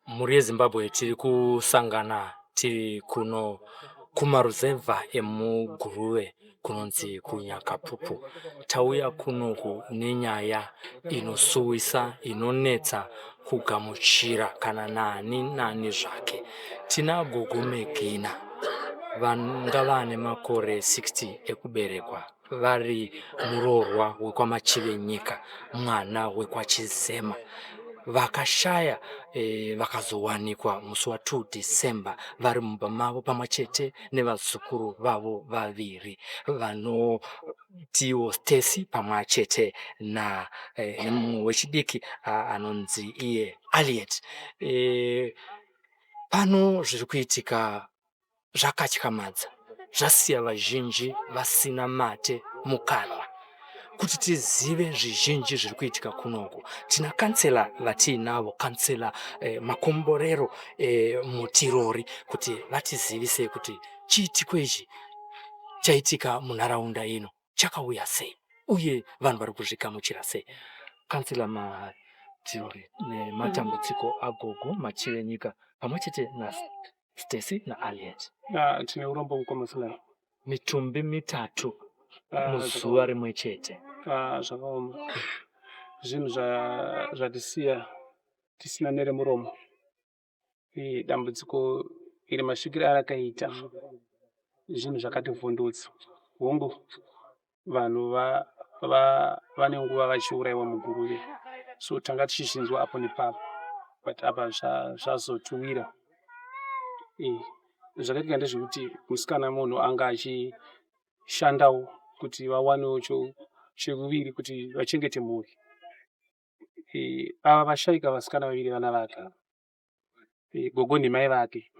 Mhuri yeZimbabwe tiri kusangana tiri kuno kumaruzevha emuGuruve kunonzi kuNyakapupu. Tauya kunoku nenyaya inosuwisa inonetsa kugamuchira kana nani nani zvake. Tina Gogo Megina vanga vane makore 60 ekuberekwa vari muroorwa wekwaMachivenyika mwana wekwaChizema vakashaya e, vakazowanikwa musi wa 2 December vari mumba mavo pamwe chete nevazukuru vavo vaviri vanotiwo Stacy pamwe chete na e, nemumwe wechidiki anonzi iye Aliet. E, pano zviri kuitika zvakatyamadza zvasiya vazhinji vasina mate mukanwa. Kuti tizive zvizhinji zviri kuitika kunoku tina kansela vatiinavo kansela eh, Makomborero eh, Mutirori kuti vatizivise kuti chiitiko ichi chaitika munharaunda ino chakauya sei uye vanhu vari kuzvigamuchira sei. Kansela Matirori nematambudziko agogo Machivenyika pamwe chete na Stacy naAliet. Ah, tine urombo mukoma Silai. Mitumbi mitatu ah, muzuva rimwe chete. Ah, zvakaoma. Zvinhu zvatisiya tisina neremuromo. Eh, dambudziko iri masvikiro arakaita zvinhu zvakativhundutsa. Hongu vanhu vane nguva vachiuraiwa muGuruve so tanga tichizvinzwa apo nepapo but apa zvazotiwira. Zvakaitika ndezvekuti musikana munhu anga achishandawo kuti vawanewo chevuviri kuti vachengete mhuri. Ava vashaika vasikana vaviri vana vake gogo ndimai vake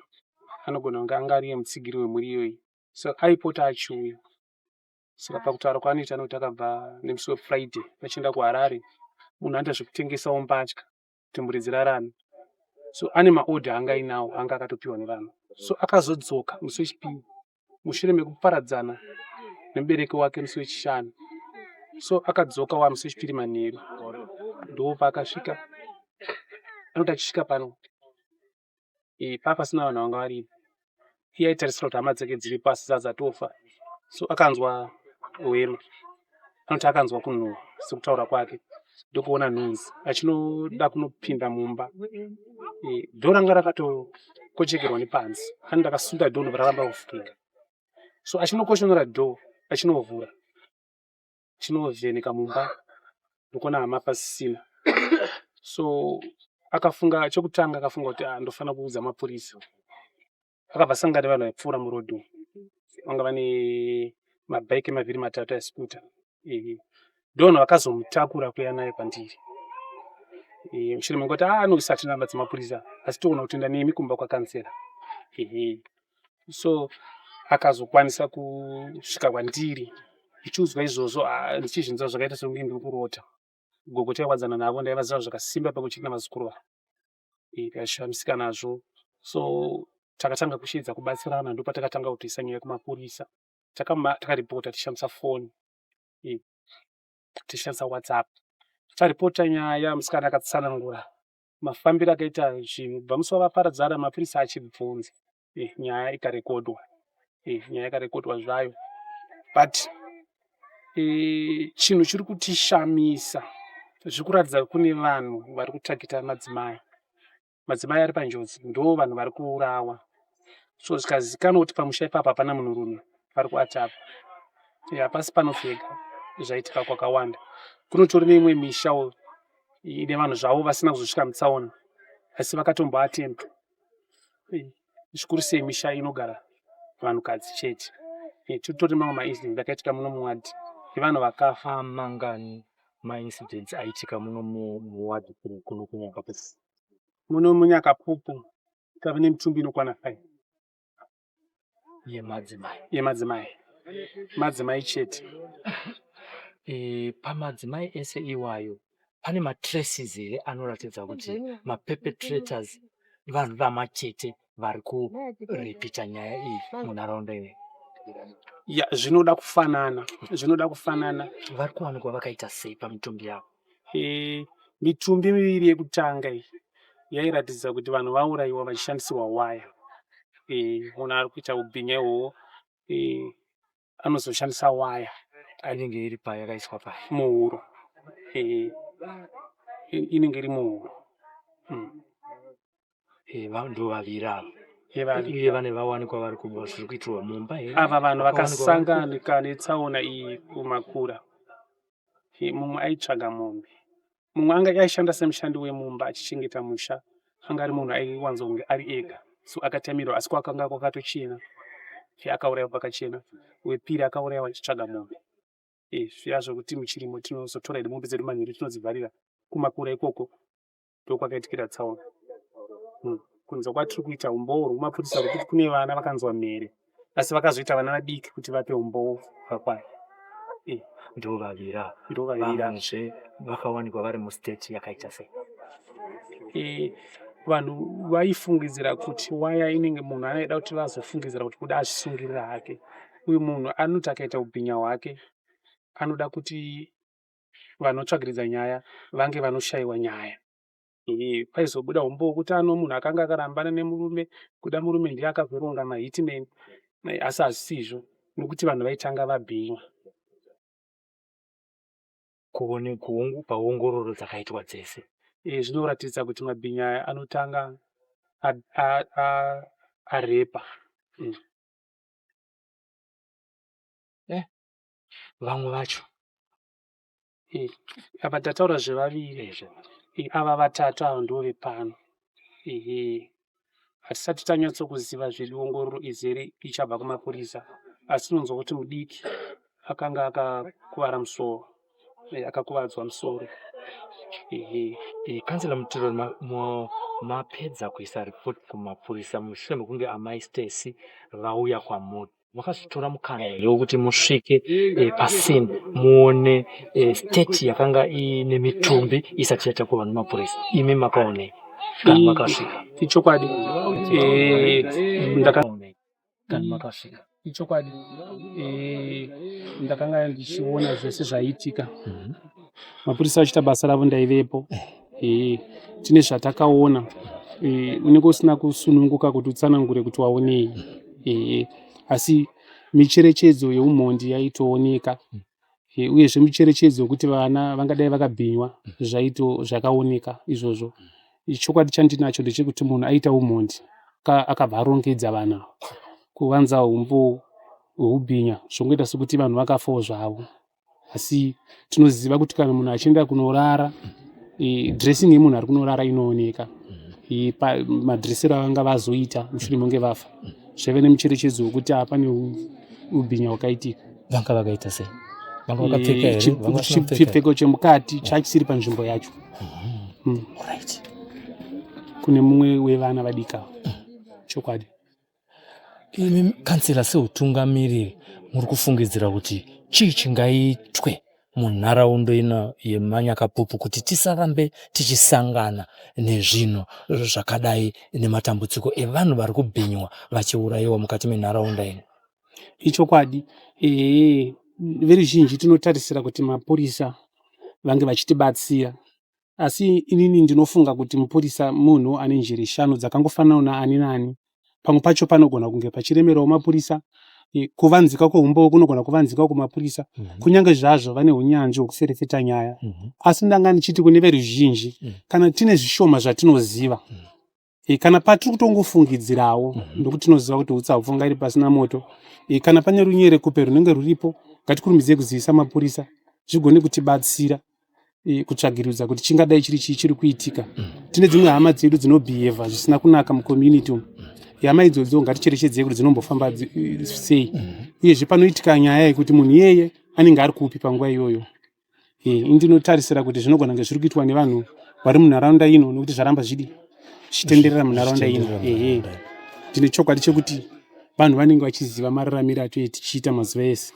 anogona kunge anga ariye mutsigiri wemhuri iyoyi so aipota achiuya Saka pakutaura kwaanoita anoti akabva nemusi weFriday vachienda kuHarare munhu anoita zvekutengesawo mbatya kuti mhuri dzirarame. So ane maodha anga ainawo anga akatopiwa nevanhu. So akazodzoka musi wechipiri mushure mekuparadzana nemubereki wake musi wechishanu. So akadzoka wa musi wechipiri manheru ndopaakasvika anoti achisvika pano e, paa pasina vanhu vanga varipo iye aitarisira kuti hama dzake dziripo asi dzadzatofa so akanzwa hwema anoti akanzwa kunhuhwa sekutaura kwake ndokuona nhunzi achinoda kunopinda mumba e, dhoo ranga rakatokochekerwa nepanze anoti akasunda dhoo ndobva raramba kuvhurika so achinokoshonora dhoo achinovhura chinovheneka mumba ndokuona hama pasisina so akafunga chekutanga akafunga kuti ah, ndofanira kuudza mapurisa akabva sangana nevanhu vaipfuura muroad umu vanga vane mabhaiki emavhiri matatu aisikuta ndovanhu vakazomutakura kuya naye kwandiri mushure mekuti ah, anoisa atina namba dzemapurisa asi toona kutoenda nemi kumba kwakansela so akazokwanisa kusvika kwandiri ndichiudzwa izvozvo ah, ndichizvinzwa zvakaita sekunge ndiri kurota gogo taiwadzana navo ndaivaziva zvakasimba pamwe chete navazukuru vavo eh, taishamisika nazvo so takatanga kusheedza kubatsirana ndopatakatanga kutoisa nyaya kumapurisa takaripota tichishandisa foni eh, tichishandisa whatsapp taripota nyaya musikana akatsanangura Mafambiro akaita zvinhu kubva musi wavaparadzana mapurisa achibvunza eh, nyaya ikarekodwa eh, nyaya ikarekodwa zvayo but eh, chinhu chiri kutishamisa zviri kuratidza kune vanhu vari kutagita madzimai madzimai ari panjodzi ndo vanhu vari kuurawa so zvikazikanwa kuti pamusha ipapa hapana munhurume vari kuatapa hapasi pano pega zvaitika kwakawanda. Kunotori neimwe mishawo ine vanhu zvavo vasina kuzosvika mutsaona asi vakatomboatempta. Zvikuru sei misha inogara vanhukadzi chete. Titori mamwe maincidents akaitika muno muwadhi evanhu vakafa. Mangani maincidents aitika muno muwadhi kuno kuNyakapupu? Muno muNyakapupu tave nemitumbi inokwana 5. Yemadzimai. Yemadzimai. Madzimai chete. E, pamadzimai ese iwayo pane matraces here anoratidza kuti maperpetrators vanhu vamachete vari kuripita nyaya iyi munharaunda iyi? Ya, zvinoda kufanana, zvinoda kufanana. Vari kuwanikwa vakaita sei pamitumbi yavo? E, mitumbi miviri yekutanga iyi yairatidza kuti vanhu vaurayiwa vachishandisirwa waya. E, munhu ari kuita ubhinya ihwohwo e, anozoshandisa waya. Inenge iri pai, yakaiswa pai? Muhuro. E, inenge iri muhuro. E, ndo vaviri ava. Iye vane vawanikwa vari zviri kuitirwa mumba here? Ava vanhu vakasanganika netsaona iyi kumakura. Mumwe aitsvaga mombe. Mumwe anga aishanda semushandi wemumba achichengeta musha. Anga ari munhu aiwanzonge ari ega. So akatamirwa asi kwakanga kwakatochena. Akaurayiwa pakachena. Wepiri akaurayiwa achitsvaga mombe. Zviya zvokuti muchirimo tinozotora hedu mombe dzedu manheru tinodzivharira kumakura ikoko. Ndokwakaitikira tsaona. Kunze kwatiri kuita umbowo rwemapurisa rwekuti kune vana vakanzwa mhere asi vakazoita vana vadiki kuti vape umbowo hwakakwana. Ndo vaviri ava. Ndo vaviri ava. Vamwezve vakawanikwa vari mustate yakaita sei? E, vanhu vaifungidzira kuti waya inenge munhu aida kuti vazofungidzira kuti kuda azvisungirira hake. Uyu munhu anoti akaita ubhinya hwake anoda kuti vanotsvagiridza nyaya vange vanoshayiwa nyaya. E, paizobuda umbowo kuti ano munhu akanga akarambana nemurume, kuda murume ndiye akazoronga mahitman, asi hazvisizvo nokuti vanhu vaitanga vabhinywa. Kuone paongororo dzakaitwa dzese. E, zvinoratidza kuti mabhinya aya anotanga arepa. Vamwe vacho. E, apa tataura zvevaviri. E, ava vatatu ava ndo vepano. Ehe. Hatisati tanyatsokuziva zvedu ongororo izere ichabva kumapurisa, asi tinonzwa kuti mudiki akanga akakuvara musoro, akakuvadzwa musoro. Ehe. E, Kansela Mutiro, mapedza kuisa ripoti kumapurisa mushure mekunge amai Stacy vauya kwamuri. Makazotora mukana here wekuti musvike e, pascene muone e, state yakanga iine mitumbi isati yatakurwa nemapurisa? Imi makaonei kana makasvika? Ichokwadi. E, ndaka kana makasvika. Ichokwadi. E, ndakanga ndichiona zvese zvaiitika. Mapurisa achiita basa ravo ndaivepo. E, tine zvatakaona. E, unenge usina kusununguka kuti utsanangure kuti waonei. E, asi micherechedzo yeumhondi yaitooneka. E, uyezve micherechedzo yekuti vana vangadai vakabhinywa zvaito zvakaoneka izvozvo. Chokwadi chandinacho ndechekuti munhu aita umhondi akabva arongedza vanhu ava kuvanza umbo hweubhinya, zvongoita sekuti vanhu vakafawo zvavo. Asi tinoziva kuti kana munhu achienda kunorara, e, dressing yemunhu ari kunorara inooneka. E, madhresero avanga vazoita mushure mekunge vafa zvaive nemucherechedzo wekuti apa pane ubhinya hwakaitika. Vanga vakaita sei? Vanga vakapfeka here? Vanga vasina kupfeka? Chipfeko chemukati chachisiri panzvimbo yacho. Alright. Kune mumwe wevana vadiki ava. Chokwadi. Imi kansela seutungamiriri muri kufungidzira kuti chii chingaitwe munharaunda ino yeManyakapupu kuti tisarambe tichisangana nezvinhu zvakadai nematambudziko evanhu vari kubhinywa vachiurayiwa mukati menharaunda ino? Ichokwadi. Ehe, veruzhinji tinotarisira kuti mapurisa vange vachitibatsira, asi inini ndinofunga kuti mupurisa munhu ane njere shanu dzakangofanana naani nani. Pamwe pacho panogona kunge pachiremerawo mapurisa. Kuvanzika kweumbowo kunogona kuvanzika kumapurisa, kunyange zvazvo vane unyanzvi hwekuferefeta nyaya. Asi ndanga ndichiti kune veruzhinji, kana tine zvishoma zvatinoziva, e, kana patiri kutongofungidzirawo, ndokuti tinoziva kuti hutsi haupfungairi pasina moto. E, kana pane runyerekupe runenge ruripo, ngatikurumidzei kuzivisa mapurisa zvigone kutibatsira. Kutsvagirudza kuti chingadai chiri chii chiri kuitika. Tine dzimwe hama dzedu dzinobhihevha zvisina kunaka mucommunity umu. Hama idzodzo ngaticherechedzei kuti dzinombofamba sei. Uyezve panoitika nyaya yekuti munhu iyeye anenge ari kupi panguva iyoyo. Ini ndinotarisira kuti zvinogona kunge zviri kuitwa nevanhu vari munharaunda ino nekuti zvaramba zvidi zvichitenderera munharaunda ino. Ehe, ndine chokwadi chekuti vanhu vanenge vachiziva mararamiro atove tichiita mazuva ese.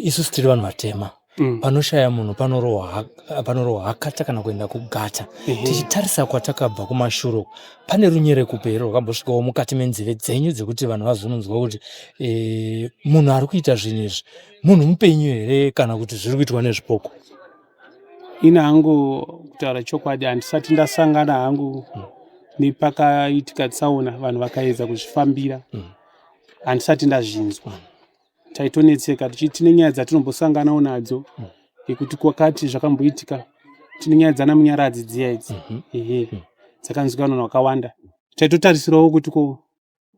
Isusu tiri vanhu vatema. Panoshaya munhu panorohwa hakata kana kuenda kugata. Tichitarisa kwatakabva kumashure uku, pane runyerekupe here rwakambosvikawo mukati menzeve dzenyu dzekuti vanhu vazononzwa kuti munhu ari kuita zvinhu izvi munhu mupenyu here kana kuti zviri kuitwa nezvipoko? Ini hangu kutaura chokwadi handisati ndasangana hangu nepakaitika tsaona vanhu vakaedza kuzvifambira. Handisati ndazvinzwa. Taitonetseka tichiti tine nyaya dzatinombosanganawo nadzo yekuti kwakati zvakamboitika. Tine nyaya dzana Munyaradzi dziya idzi. Ehe. Dzakanzwika vanhu vakawanda. Taitotarisirawo kuti ko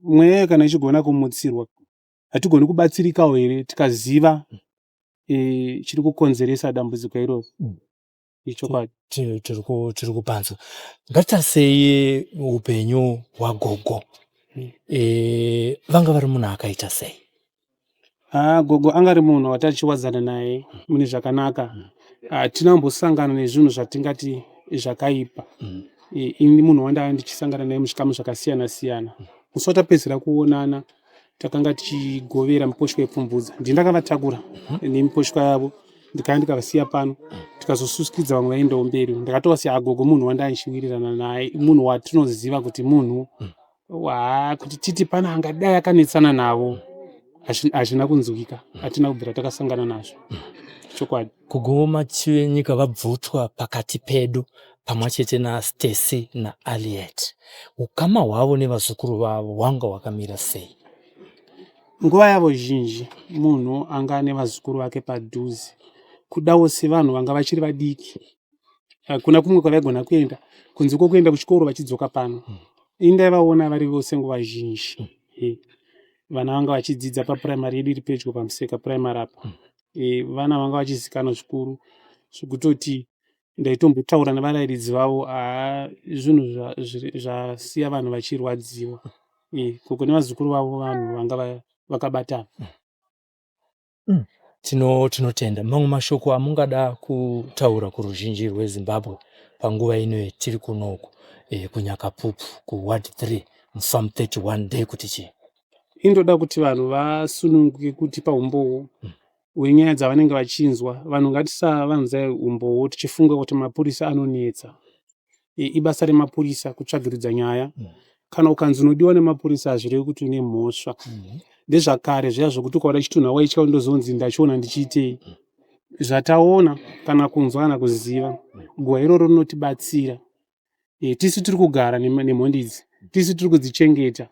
mweya kana ichigona kumutsirwa hatigoni kubatsirikawo here tikaziva chiri kukonzeresa dambudziko iroro. Ichokwadi. Tiri kupanzwa. Ngatitasei upenyu hwagogo. Vanga vari munhu akaita sei? Gogo anga ari munhu watachiwadzana naye mune zvakanaka. Hatina kumbosangana nezvinhu zvatingati zvakaipa. Ini munhu wandanga ndichisangana naye muzvikamu zvakasiyana siyana. Musi watapedzisira kuonana takanga tichigovera miposhwa yepfumvudza. Ndini ndakavatakura nemiposhwa yavo ndikauya ndikavasiya pano, tikazosusikidza vamwe vaendawo mberi. Ndakatovasiya agogo munhu wandanga ndichiwirirana naye, munhu watinoziva kuti munhu kuti titi pana angadai akanetsana navo hazvina kunzwika, hatina kubvira takasangana nazvo. Chokwadi. Gogo Machivenyika vabvutwa pakati pedu pamwe chete naStacey naAliet. Ukama hwavo nevazukuru vavo hwanga hwakamira sei? Nguva yavo zhinji munhu anga ane vazukuru vake padhuze. Kudawo sevanhu vanga vachiri vadiki. Hakuna kumwe kwavaigona kuenda kunze kwokuenda kuchikoro vachidzoka pano. Ini ndaivaona vari vose nguva zhinji. Vana vanga vachidzidza papuraimari yedu iri pedyo paMuseka puraimari apa. Vana vanga vachizikanwa zvikuru zvekutoti ndaitombotaura nevarairidzi vavo haa zvinhu zvasiya vanhu vachirwadziwa. Gogo nevazukuru vavo vanhu vanga vakabatana. Tinotenda. Mamwe mashoko amungada kutaura kuruzhinji rweZimbabwe panguva ino yetiri kunoku kuNyakapupu kuWard 3 muFarm 31 ndeyekuti chii? Indoda kuti vanhu vasununguke kutipa umbowo hwenyaya dzavanenge vachinzwa. Vanhu ngatisavanzai umbowo tichifunga kuti mapurisa anonetsa. Ibasa remapurisa kutsvagiridza nyaya. Kana ukanzi unodiwa nemapurisa hazvirevi kuti une mhosva. Ndezvakare zviya zvokuti ukaona chitunha waitya ndozonzi ndachiona ndichiitei. Zvataona kana kunzwa kana kuziva, guhwa iroro rinotibatsira. Tisu tiri kugara nemhondi idzi, tisu tiri kudzichengeta.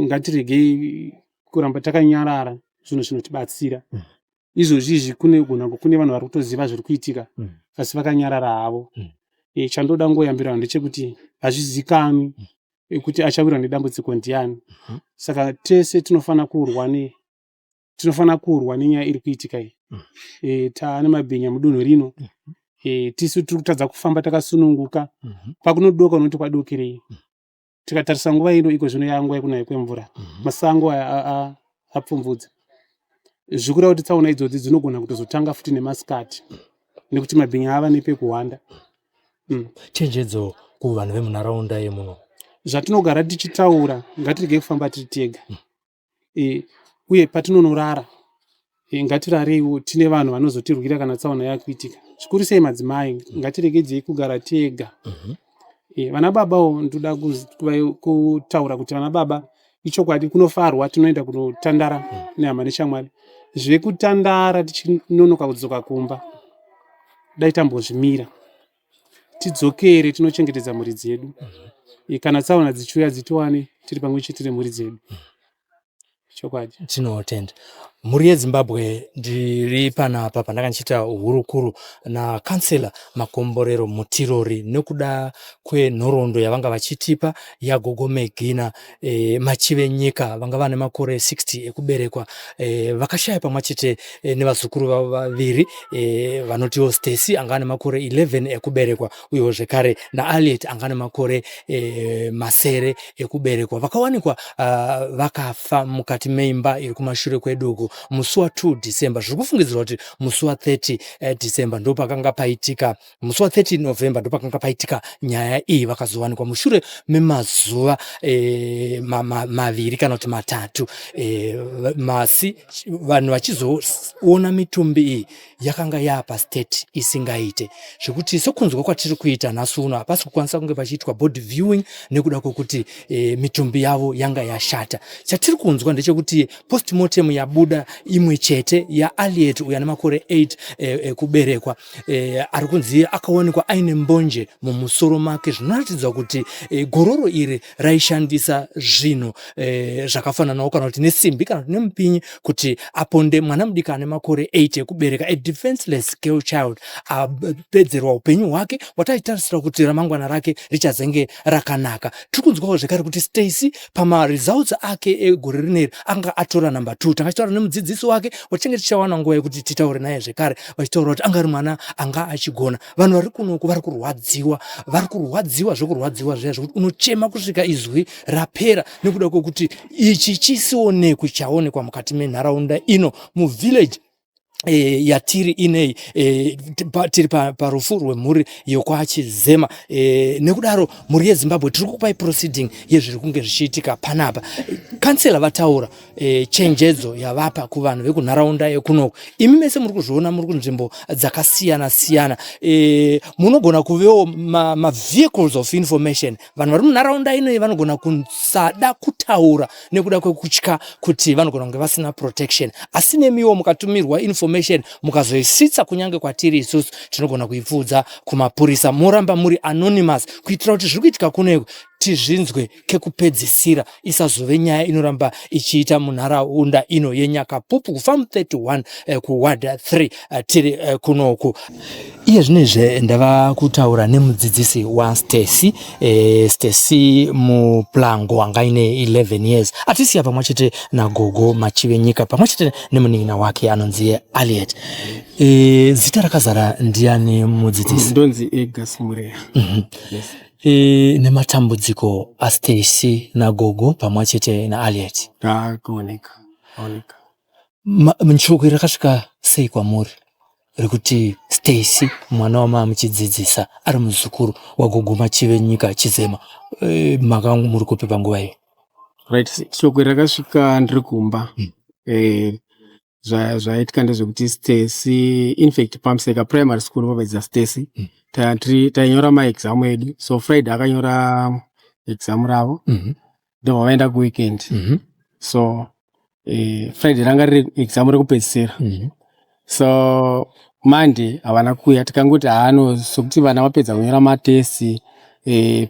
Ngatiregei kuramba takanyarara zvinhu zvinotibatsira. Izvozvi izvi kunogona kune vanhu vari kutoziva zviri kuitika asi vakanyarara havo. Chandoda kungoyambira vanhu ndechekuti hazvizikanwi kuti achawirwa nedambudziko ndiani. Saka tese tinofanira kurwa tinofanira kurwa nenyaya iri kuitika iyi. Taane mabhinya mudunhu rino. Tisu tiri kutadza kufamba takasununguka. Pakunodoka unoti kwadokerei. Tikatarisa nguva ino iko zvino yanguva yekunaya kwemvura. Masango aya apfumvudza. Zvikureva kuti tsaona idzodzi dzinogona kutozotanga futi nemasikati nekuti mabhinya ava nepekuhwanda. Chenjedzo kuvanhu vemunharaunda yemuno. Zvatinogara tichitaura ngatiregei kufamba tiri tega. Uye patinonorara ngatirareiwo tine vanhu vanozotirwira kana tsaona yakuitika. Zvikuru sei madzimai, ngatiregedzei kugara tega. Vana babawo ndoda kutaura kuti vana baba ichokwadi kunofarwa tinoenda kunotandara nehama neshamwari. Zvekutandara tichinonoka kudzoka kumba dai tambozvimira. Tidzokere tinochengetedza mhuri dzedu. Kana tsaona dzichiuya dzitiwane tiri pamwe chete nemhuri dzedu. Chokwadi. Tinotenda. Mhuri yeZimbabwe, ndiri panapa pandanga ndichiita hurukuro nakansela Makomborero Mutirori nekuda kwenhoroondo yavanga vachitipa yaGogo Megina Machivenyika, vanga vane makore 60 ekuberekwa, vakashaya pamwe chete nevazukuru vavo vaviri, vanotiwo Stacy anga ane makore 11 ekuberekwa uyewo zvekare naAliet anga ane makore 7 ekuberekwa. Vakawanikwa vakafa mukati meimba iri kumashure kwedu uku musi wa2 December. Zviri kufungidzirwa kuti musi wa30 December ndopakanga paitika, musi wa30 November ndopakanga paitika nyaya iyi. Vakazowanikwa mushure memazuva 2 kana kuti 3, masi vanhu vachizoona mitumbi iyi yakanga yaapa state isingaite zvekuti, sekunzwa kwatiri kuita nhasi uno, hapasi kukwanisa kunge pachiitwa body viewing nekuda kwokuti mitumbi yavo yanga yashata. Chatiri kunzwa ndechekuti postmortem yabuda imwe chete yaAliet, uyo ane makore 8 ekuberekwa, ari kunzi akawanikwa aine mbonje mumusoro make, zvinoratidza kuti gororo iri raishandisa zvinhu zvakafananawo kana kuti nesimbi kana kuti nemupinyi kuti aponde mwana mudiki ane makore 8 ekubereka, a defenseless girl child, apedzerwa upenyu hwake wataitarisira kuti ramangwana rake richazenge rakanaka. Tiri kunzwawo zvekare kuti Stacy pamaresults ake egore rineri anga atora number 2. Tanga tichitaura nemudzidzisi wake, watichange tichawana nguva yekuti titaure naye zvekare, vachitaura kuti anga ari mwana anga achigona. Vanhu vari kunoku vari kurwadziwa, vari kurwadziwa zvekurwadziwa zviya zvekuti unochema kusvika izwi rapera, nekuda kwekuti ichi chisionekwi chaonekwa mukati menharaunda ino muvillage yatiri inei. Tiri parufu rwemhuri yokwaChizema. Nekudaro mhuri yeZimbabwe, tiri kukupai proceeding yezviri kunge zvichiitika panapa. Kansela vataura chenjedzo yavapa kuvanhu vekunharaunda yekunoku. Imi mese muri kuzviona, muri kunzvimbo dzakasiyana siyana, munogona kuvewo mavehicles of information. Vanhu vari munharaunda inoi vanogona kusada kutaura nekuda kwekutya kuti vanogona kunge vasina protection, asi nemiwo mukatumirwa information, mukazoisvitsa kunyange kwatiri isusu, tinogona kuipfuudza kumapurisa, moramba muri anonymous, kuitira kuti zviri kuitika kunoiko tizvinzwe kekupedzisira, isazove nyaya inoramba ichiita munharaunda ino yeNyakapupu, kufarm 31, kuward 3. Tiri kunoku iye zvinezve ndava kutaura nemudzidzisi waStacy, Stacy Muplango, anga aine 11 years, atisiya pamwe chete naGogo Machivenyika pamwe chete nemunin'ina wake anonzi Aliet. Zita rakazara ndiani, mudzidzisi? Ndonzi Egas Mureya. Yes. Nematambudziko aStacy naGogo pamwe chete naAliet. Akuoneka, aoneka. Shoko iri rakasvika sei kwamuri, rekuti Stacy, mwana wamava muchidzidzisa, ari muzukuru waGogo Machivenyika Chizema? Makanga muri kupi panguva iyo? Right, shoko iri rakasvika ndiri kumba. Zvaitika ndezvekuti Stacy, in fact paMuseka Primary School papedza Stacy, tainyora maexam edu. So Friday akanyora exam ravo, ndobva vaenda kuweekend. So Friday ranga riri exam rekupedzisira. So Monday havana kuuya. Tikangoti haano, sokuti vana vapedza kunyora matest,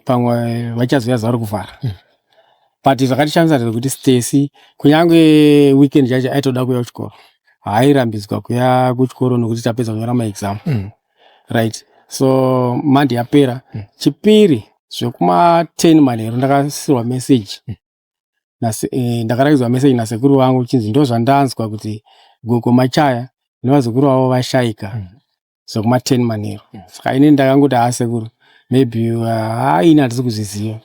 pamwe vachazouya zuva rekuvhara. But zvakatishamisa ndezvekuti Stacy, kunyange weekend chacho, aitoda kuuya kuchikoro. Haairambidzwa kuuya kuchikoro nokuti tapedza kunyora maexam. Right, so Monday yapera, Chipiri zvekuma 10 manheru ndakasirwa message. Ndakarakidzwa message nasekuru vangu chinzi ndo zvandanzwa kuti Gogo Machaya nevazukuru vavo vashaika zvekuma 10 manheru. Saka inini ndakangoti, "Haa sekuru, maybe haa, ini handisi kuzviziva."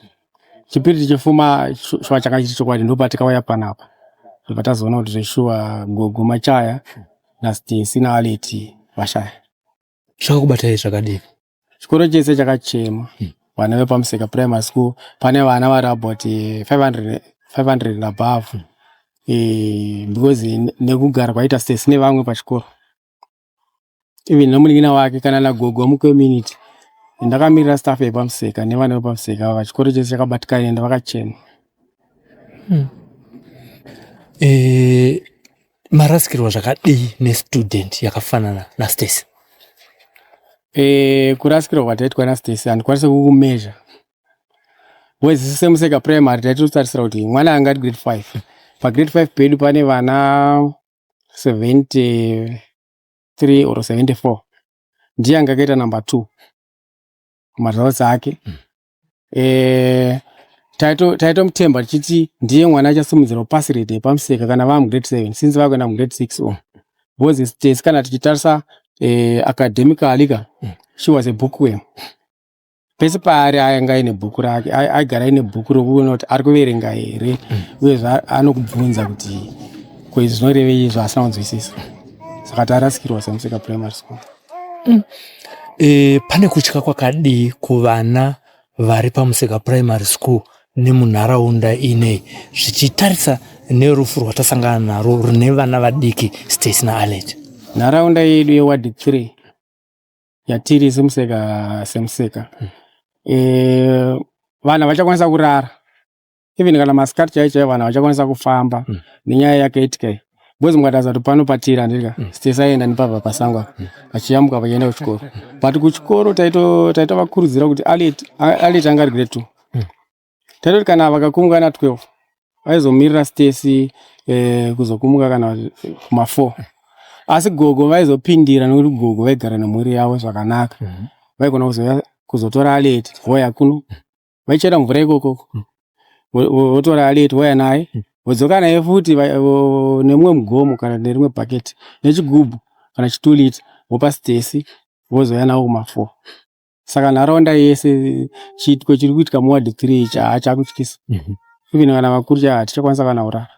Chipiri tichifuma shuwa changa chiri chokwadi. Ndopatikauya panapa, ndobva tazoona kuti zveshuwa Gogo Machaya naStacy naAleti vashaya. Zvakakubatai zvakadini? Chikoro chese chakachema. Vana vepaMuseka Primary School, pane vana vari about 500, 500 and above, because nekugara kwaita Stacy nevamwe pachikoro, even nomunin'ina wake kana nagogo mucommunity. Ndakamirira staff yepaMuseka nevana vepaMuseka ava. Chikoro chese chakabatikana ende vakachema. Marasikirwa zvakadii nestudent yakafanana naStacy? Kurasikirwa kwataitwa naStacy handikwanisi kukumezha, because isu seMuseka Primary taitotarisira kuti mwana anga ari grade 5. Pagrade 5 pedu pane vana 73 or 74 ndiye anga akaita number 2 kumaresults ake. Taitomutemba tichiti ndiye mwana achasimudzira pass rate yepaMuseka kana vaa mugrade 7, since vakuenda mugrade 6 o, because Stacy, kana tichitarisa academically ka, she was a bookworm. Pese paari anga aine bhuku rake, aigara aine bhuku rokuona kuti ari kuverenga here, uyezve anokubvunza kuti ko izvi zvinorevei zvaasina kunzwisisa. Saka tarasikirwa seMuseka Primary School. Pane kutya kwakadii kuvana vari paMuseka Primary School nemunharaunda inei, zvichitarisa nerufu rwatasangana narwo rune vana vadiki, Stacy naAlet? Nharaunda yedu yeward 3 yatiri seMuseka, vanhu vachakwanisa kurara even kana masikati chaiyo chaiyo, vanhu vachakwanisa kufamba nenyaya yakaitika iyi, because mukatarisa kuti pano patiri, handika? Stacy aienda nepabva pasango apa, vachiyambuka vachienda kuchikoro. But kuchikoro taitovakurudzira kuti Alet anga ari grade 2. Taitoti kana vakakumuka na 12, vaizomirira Stacy kuzokumuka kana kuma4, asi gogo vaizopindira, nekuti gogo vaigara nemhuri yavo zvakanaka. Vaigona kuzouya kuzotora Alet, voya kuno, vaichera mvura ikoko, votora Alet, voya naye, vodzoka naye futi nemumwe mugomo kana nerimwe bhaketi nechigubhu kana chi2 litre, vopa Stacy, vozouya navo kuma4. Saka nharaunda yese, chiitiko chiri kuitika muward 3 ichi haachakutyisa. Even kana vakuru chaivo hatichakwanisa kana kurara.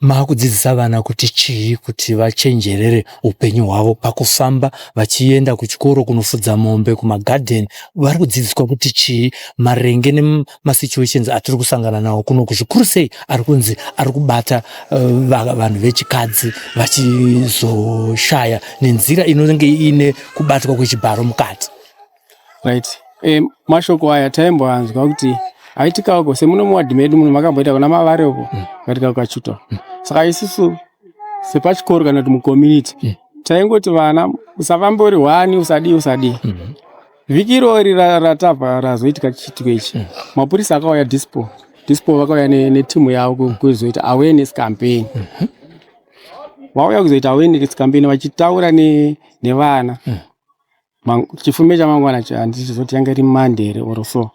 Maakudzidzisa vana kuti chii kuti vachenjerere upenyu hwavo pakufamba vachienda kuchikoro, kunofudza mombe, kumagadheni? Vari kudzidziswa kuti chii maringe nemasituations atiri kusangana nawo kunoku, zvikuru sei ari kunzi ari kubata vanhu vechikadzi vachizoshaya nenzira inenge iine kubatwa kwechibharo mukati? Right, mashoko aya taimboanzwa kuti aitika uko, semuno muwadhi medu muno makamboita kuna Mavare uko, kaitika kukachuta. Saka isusu sepachikoro kana kuti mucommunity, taingoti vana usafambe uri hwani, usadii, usadii. Vhiki irori ratabva razoitika chiitiko ichi, mapurisa akauya, dispo vakauya netimu yavo kuzoita awareness campaign. Vauya kuzoita awareness campaign vachitaura nevana. Chifume chamangwana handichizoti yanga iri Monday here or so,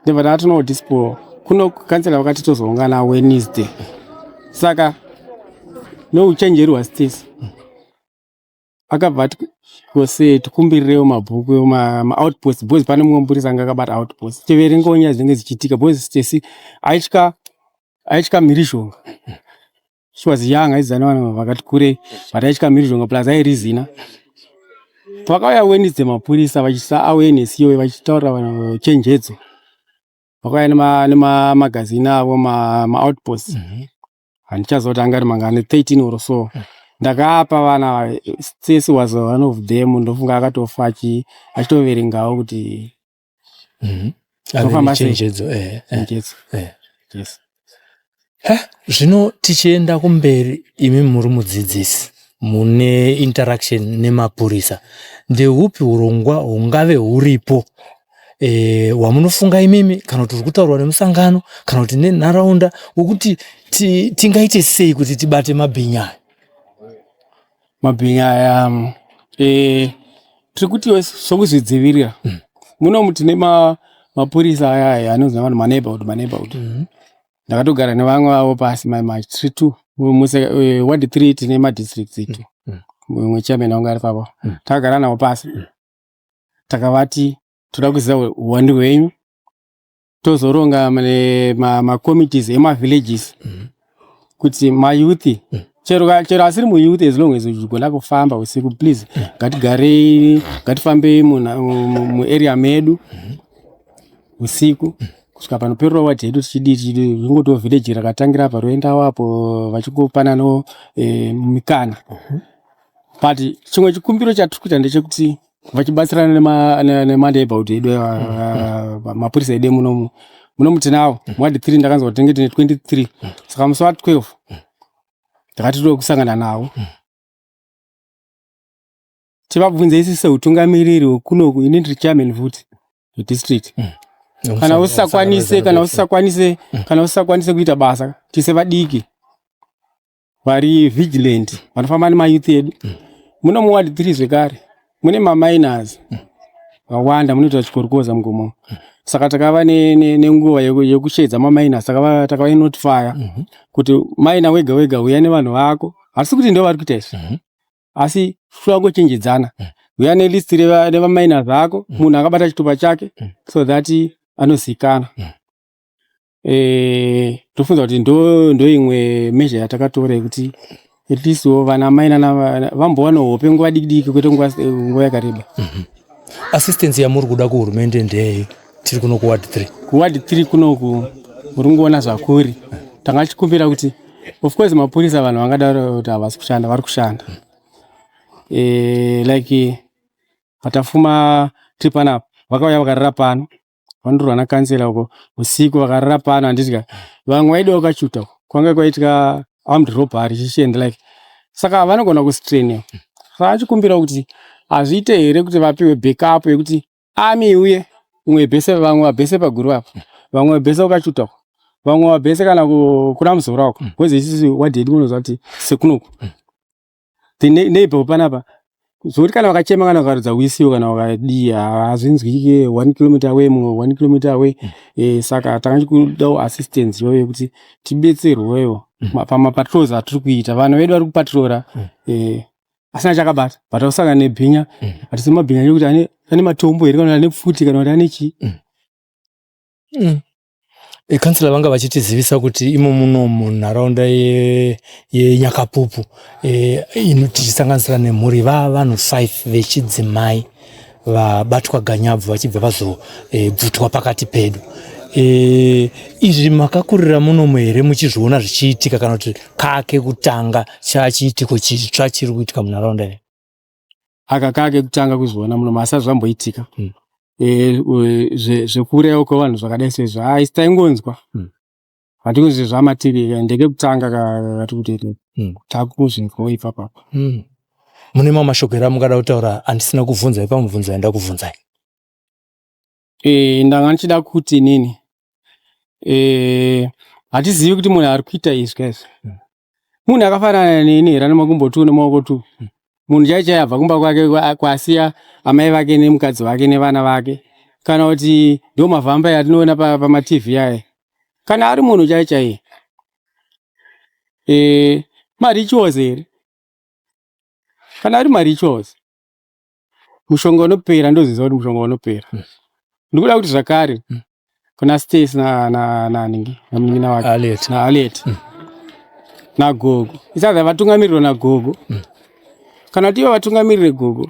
ndobva tatonowo dispo kuno kansela, vakati tozoungana Wednesday. Saka nouchenjeri hwaStacy akabva ati kose tikumbirirewo mabhuku maoutpost, because pane mumwe mupurisa anga akabata outpost, tiverengewo nyaya dzinenge dzichiitika, because Stacy aitya mhirizhonga. She was young, aiziva nevanhu vakati kurei, but aitya mhirizhonga, plus airizina. Pakauya Wednesday mapurisa vachiisa awareness iyoyo, vachitaurira vanhu chenjedzo, vakauya nemamagazini avo, maoutpost. Handichaziva kuti anga ari mangani, 13 or so. Ndakaapa vana. Stacy was one of them. Ndofunga akatofa achitoverengawo kuti Zvofamba sei? Chenjedzo, Chenjedzo. Yes. Zvino tichienda kumberi, imi muri mudzidzisi mune interaction nemapurisa, ndeupi urongwa hungave huripo hwamunofunga imimi, kana kuti uri kutaurwa nemusangano kana kuti nenharaunda, wekuti tingaite sei kuti tibate mabhinya aya? Mabhinya aya, tiri kuti sokuzvidzivirira, munomu tine mapurisa aya aya anonzi navanhu maneighborhood. Ndakatogara nevamwe vavo pasi, tiri two ward 3, tine madistricts two. Mumwe chairman wangu ari papo. Takagara navo pasi, takavati toda kuziva uwandu hwenyu, tozoronga macommittees emavillages kuti mayouth, chero asiri muyouth, as long as uchigona kufamba usiku, please ngatigarei, ngatifambei muarea medu usiku kusvika panoperera wadhi yedu. Tichidii, tichidii, ingotiwo village rakatangira apa roendawo apo, vachingopananawo mikana. But chimwe chikumbiro chatiri kuita ndechekuti vachibatsirana nemaneighborhood edu, mapurisa edu emunomu. Munomu tinawo muwadhi 3, ndakanzwa kuti tinenge tine 23. Saka musi wa12 takati tode kusangana navo, tivabvunze isi seutungamiriri wekunoku. Ini ndiri chairman futi wedistrict. Kana usisakwanise, kana usisakwanise kuita basa, tise vadiki. vari vigilant vanofamba nemayouth edu. Muno muward 3 zvekare mune maminers vawanda munoita chikorokoza mugomo. Saka takava nenguva yekusheedza maminers, takava notifya kuti miner wega wega uya nevanhu vako. Hatisi kuti ndo vari kuita izvi, asi toda kungochenjedzana. Uya nelist remaminers ako, munhu akabata chitupa chake, so that anozikanwa. Tofunza kuti ndo imwe measure yatakatora yekuti at least wo vana mai nana vambowana hope nguva diki diki, kwete nguva yakareba. Assistance yamuri kuda kuhurumende ndeyei tiri kuno kuward 3? Kuward 3 kunoku muri kungoona zvakuri. Tanga tichikumbira kuti, of course, mapurisa, vanhu vangadaro kuti havasi kushanda, vari kushanda. Like patafuma tiri panapa, vakauya vakarara pano, vandorwa nakansela uko usiku, vakarara pano, handiti? Vamwe vaidiwa kachuta kwanga kwaitika armed robbery chichienda like, saka vanogona kustrainiwa. Saka achikumbira kuti hazviite here kuti vapiwe backup yekuti army iuye, umwe bhese, vamwe vabhese paguru apa, vamwe vabhese kukachuta uko, vamwe vabhese kana kuna Muzora uko, because isusu wadhi yedu kunoziva kuti sekunoku the neighbor panapa, zvokuti kana vakachema kana vakaridza whistle kana vakadii, hazvinzwike 1 kilometer away, mumwe 1 kilometer away. Saka tanga tichikudawo assistance iyoyo yekuti tibetserwewo pamapatrols atiri kuita. Vanhu vedu vari kupatrora asina chakabata, but ausangana nebhinya, hatisi mabhinya ekuti ane matombo here, kana kuti ane pfuti, kana kuti ane chii. Kansela vanga vachitizivisa kuti imo muno munharaunda yeNyakapupu ino tichisanganisira nemhuri vanhu 5 vechidzimai vabatwa ganyabvu vachibva vazobvutwa pakati pedu. Izvi makakurira munomu here muchizviona zvichiitika, kana kuti kake kutanga chachiitiko chitsva chiri kuitika munharaunda iyi? Aka kake kutanga kuzviona muno, asi zvamboitika. Zvekuurayiwa kwevanhu zvakadai sezvo haisi taingonzwa, hatingonzwi zvamatiri, ndekekutanga kati kuti takuzvinzwawo ipapapa. Mune mamwe mashoko here amungada kutaura andisina kuvhunzai pamubvunzo yandakuvhunzai? Ndanga ndichida kuti inini hatizivi kuti munhu ari kuita izvi kaizvi munhu akafanana neni here, ane makumbo tu nemaoko tu, munhu chai chai abva kumba kwake kwasiya amai vake nemukadzi wake nevana vake, kana kuti ndo mavhamba atinoona pamaTV aya. Kana ari munhu chai chai, marituals here? Kana ari marituals, mushonga unopera. Ndoziva kuti mushonga unopera. Ndikuda kuti zvakare kuna Stacy naningi namunin'ina wake Aliet. naAliet nagogo, isadza vatungamirirwa nagogo, kana kuti ivo vatungamirire gogo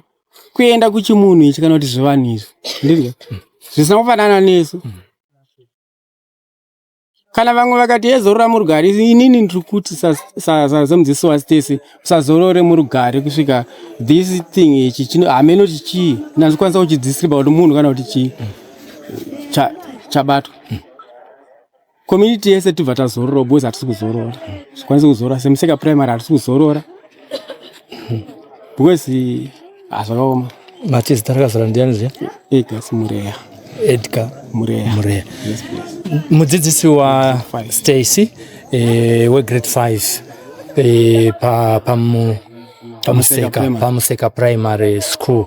kuenda kuchimunhu ichi, kana kuti zvivanhu izvi ndizvo zvisina kufanana nesu. Kana vamwe vakati yezorora murugare, inini ndiri kuti semudzidzisi waStacy, usazorore murugare kusvika this thing ichi chino hameno kuti chii, ndandikwanisa kuchidescribe kuti munhu kana kuti chii chabatwa, community yese tibva tazorora, because hatisi kuzorora, zvikwanisi kuzorora seMuseka Primary, hatisi kuzorora because hazvakaoma. Mati zita rakazara ndiani zviya? Edgar Mureya. Edgar Mureya. Mureya. Yes, please. Mudzidzisi wa Five. Stacy wegrade 5 paMuseka Primary. paMuseka Primary School,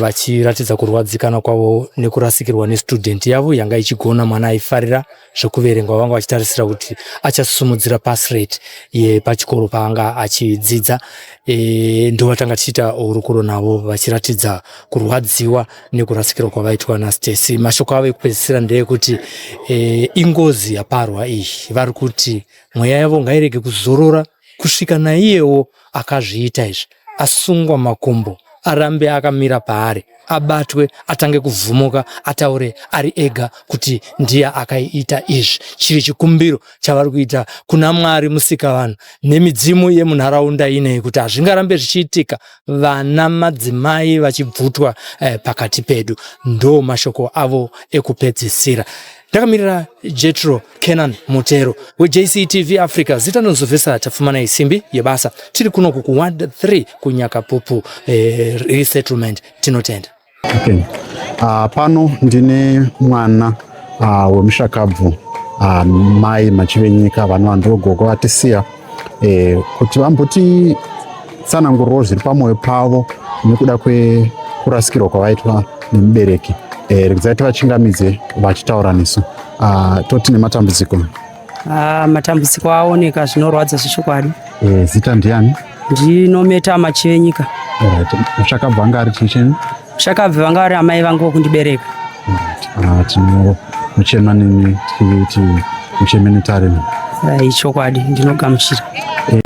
vachiratidza kurwadzikana kwavo nekurasikirwa nestudent yavo yanga ichigona, mwana aifarira zvekuverengwa, vanga vachitarisira kuti achasumudzira pass rate yepachikoro paanga achidzidza. Ndo vatanga tichiita hurukuro navo vachiratidza kurwadziwa nekurasikirwa kwavaitwa naStacy. Mashoko avo ekupedzisira ndeyekuti ingozi yaparwa iyi. Vari kuti mweya yavo ngairege kuzorora kusvika naiyewo akazviita izvi asungwa, makumbo arambe akamira paari, abatwe, atange kuvhumuka, ataure ari ega kuti ndiye akaita izvi. Chiri chikumbiro chavari kuita kuna Mwari Musikavanhu nemidzimu yemunharaunda inei kuti hazvingarambe zvichiitika, vana madzimai vachibvutwa pakati pedu. Ndo mashoko avo ekupedzisira. Ndakamirira Jetro Kenan Mutero weJCTV Africa, zita ndinozovhesa Tapfumana Isimbi yebasa. Tiri kunoku kuward 3 kuNyakapupu resettlement. Tinotenda. Okay. Pano ndine mwana wemushakabvu, mai Machivenyika, vanova ndo gogo vatisiya. eh, kuti vambotitsanangurirawo zviri pamwoyo pavo nekuda kwekurasikirwa kwavaitwa nemubereki. Eh, regedzai tivachingamidze vachitaura nesu. Ah, toti nematambudziko. Ah, matambudziko aoneka zvinorwadza zvechokwadi. Eh, zita ndiani? Ndinometa Machivenyika. Alright. Mushakabva anga ari chii chenyu? Mushakabva vanga vari amai vangu vokundibereka. Alright. Ah, tinomuchema nemi tichiti mucheme netariro. Ah, ichokwadi ndinogamuchira. Eh,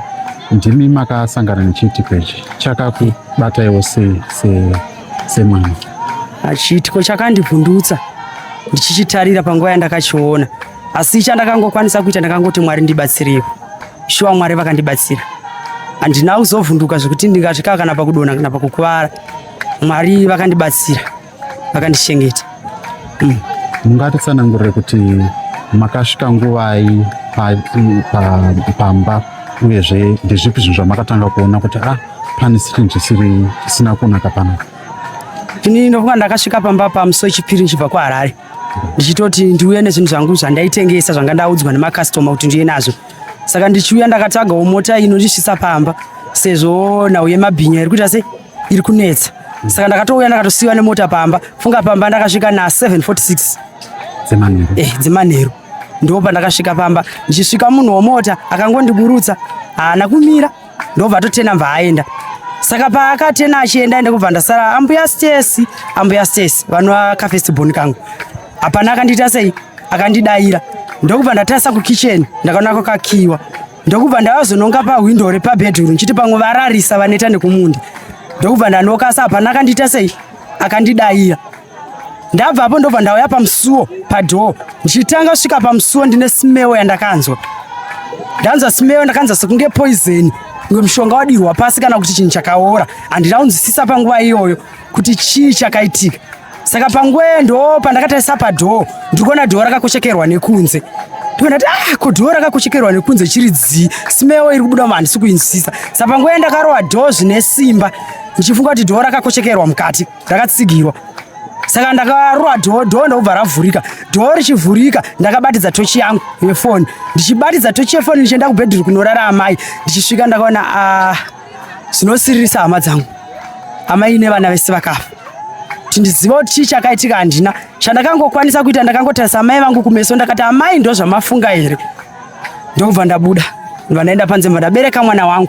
ndimi makasangana nechiitiko ichi chakakubataiwo sei semwana? Ah, chiitiko chakandivhundutsa ndichichitarira panguva yandakachiona asi chandakangokwanisa kuita ndakangoti Mwari ndibatsireiwo. Shuwa Mwari vakandibatsira, handina kuzovhunduka zvekuti ndingasvika kana pakudonha kana pakukuvara. Mwari vakandibatsira, vakandichengeta. Mungatitsanangurire kuti makasvika nguvai pamba uyezve ndezvipi zvinhu zvamakatanga kuona kuti ah pane chinhu chisiri chisina kunaka panapa? Ini ndofunga ndakasvika pamba pamusi wechipiri ndichibva kuHarare ndichitoti ndiuye nezvinhu zvangu zvandaitengesa zvanga ndaudzwa nemakastoma kuti ndiuye nazvo. Saka ndichiuya ndakatsvagawo mota inondisvitsa pamba sezvo nhau yemabhinya iri kuita se iri kunetsa. Saka ndakatouya ndakatosiyiwa nemota pamba. Funga pamba ndakasvika na 7:46 dzemanheru. Dzemanheru ndo pandakasvika pamba. Ndichisvika munhu womota akangondiburutsa, haana kumira, ndobva atotena mva aenda. Saka paakatena achienda ende kubva ndasara ambuya Stacy, ambuya Stacy vanova kafirst born kangu. Hapana akandiita sei akandidaira. Ndokubva ndatarisa kukitchen ndakaona kwakakiwa. Ndokubva ndavazononga pahwindo repabedroom ndichiti pamwe vararisa vaneta nekumunda. Ndokubva ndanoka asi hapana akandiita sei akandidaira. Ndabvapo ndobva ndauya pamusuwo padhoo. Ndichitanga kusvika pamusuwo ndine smell yandakanzwa. Ndanzwa smell ndakanzwa sekunge poison, kunge mushonga wadirwa pasi kana kuti chinhu chakaora. Handina kunzwisisa panguva iyoyo kuti chii chakaitika. Saka panguva iyo ndo pandakatarisa padhoo, ndiri kuona dhoo rakakochekerwa nekunze. Ndikuona kuti ah, ko dhoo rakakochekerwa nekunze chiri dzii, smell iri kubuda handisi kuinzwisisa. Saka panguva iyo ndakarova dhoo zvine simba ndichifunga kuti dhoo rakakochekerwa mukati, rakatsigirwa. Saka ndakarova dhoo, dhoo ndokubva ravhurika. Dhoo richivhurika ndakabatidza tochi yangu yefoni. Ndichibatidza tochi yefoni ndichienda kubhedhuru kunorara amai. Ndichisvika ndakaona ah, zvinosiririsa hama dzangu. Amai nevana vese vakafa. Kuti ndizive kuti chii chakaitika handina. Chandakangokwanisa kuita ndakangotarisa amai vangu kumeso ndakati amai ndo zvamafunga here? Ndokubva ndabuda. Ndobva ndaenda panze ndobva ndabereka mwana wangu.